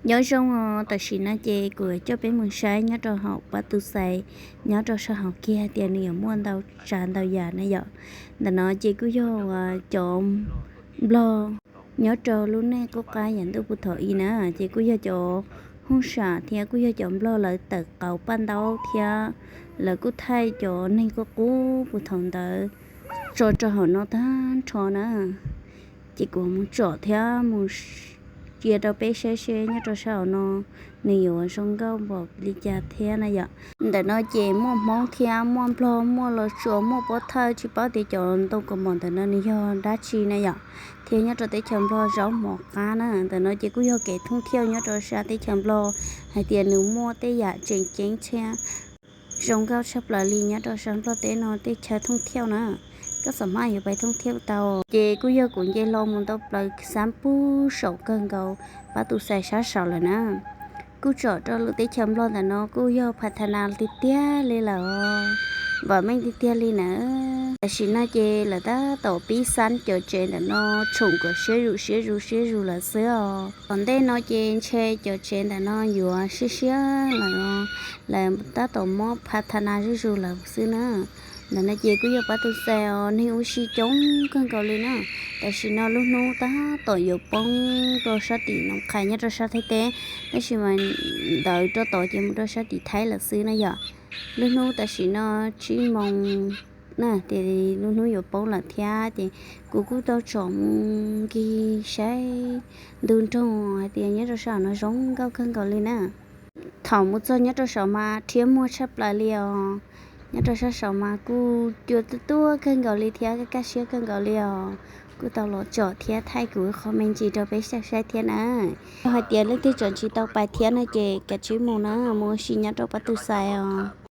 Nyob zoo os, tam sim no ces kuv coj peb mus saib nyob rau hauv pab tus xais, nyob rau sab hauv kiag tias nws yuav muaj ntau tsav ntau yam na yom. Ntawm no ces kuj yog cov nplog nyob rau lub neej qub qab yam ntuj puv thaum i na, ces kuj yog cov hoob sam thiab kuj yog cov nplog lawv tawm qauv paj ntaub thiab lawv kuj thaij cov neeg qub qub puv thaum ntawd tso rau hauv no tag nrho na. Ces kuv mus tsom thiab mus cia rau peb saib seb nyob rau sab hauv no nws yuav zoo nkauj npaum li cas thiab na yom. Ntawm no ces muaj Hmoob thiab muaj Nplog, muaj Los Tsuas, muaj Pob Thawj, tsis paub tias cov ntoo kaus mom ntawm no nws yog dab tsi na yom. Thiab nyob rau teb chaws Nplog zaub mov qab na, ntawm no ces kuj yog kev thooj thiauj nyob rau sab teb chaws Nplog hais tias nws muaj tej yam tseem ceeb thiab zoo nkauj tshaj plaws li nyob rau sab Nplog teb no tej chaw thooj thiauj na. Koj xam maj yuav pais thooj thiauj tau. Ces kuj yog kuv nce hlo mus ntau plaws xab pug saum kawg nkaus pab tus xais sab saud lawm na. Kuj tsom rau lub teb chaws Nplog ntawm no kuj yog pha tha nas tiag tiag li lawm, vam meej tiag tiag li na. Tam sim no ces lawv tab tom pib xab cov tsev ntawm no tshoom kom siab zus siab zus siab zus lawm xwb os. Tom ntej no ces ntshe cov tsev ntawm no yuav siab siab lawm, lawv tab tom muab pha tha nas zuj zus lawm xwb na. Ntawm no ces kuj yog pab tus xais os, neeg ua si coob kawg nkaus li na. Tam sim no lub hnub tab tom yuav poob rau sab tim Noov Qhais nyob rau sab Thaib teb, tab sis mas ntawd rau tod ces mus rau sab tim Thaib lawm xwb na yom. Lub hnub tam sim no tsib moos na, ces lub hnub yuav poob lawm thiab ces kuv kuj tau tsom mus nkig saib ntug nroog hais tias nyob rau sab no zoo nkauj kawg nkaus li na. Thaum mus txog nyob rau saum mas rhiab muag tshaj plaws li os. Nyob rau sab saum mas kuj cua tuaj tuaj kawg nkaus li thiab kaj kaj siab kawg nkaus li os. Kuj tau los tsom thiab thaij kuv qhov me ntsis rau peb saib saib thiab na. Yog hais tias leej twg tseem tsis tau pais thiab no ces kav tsij mus na, mus ua si nyob rau pab tus xais os.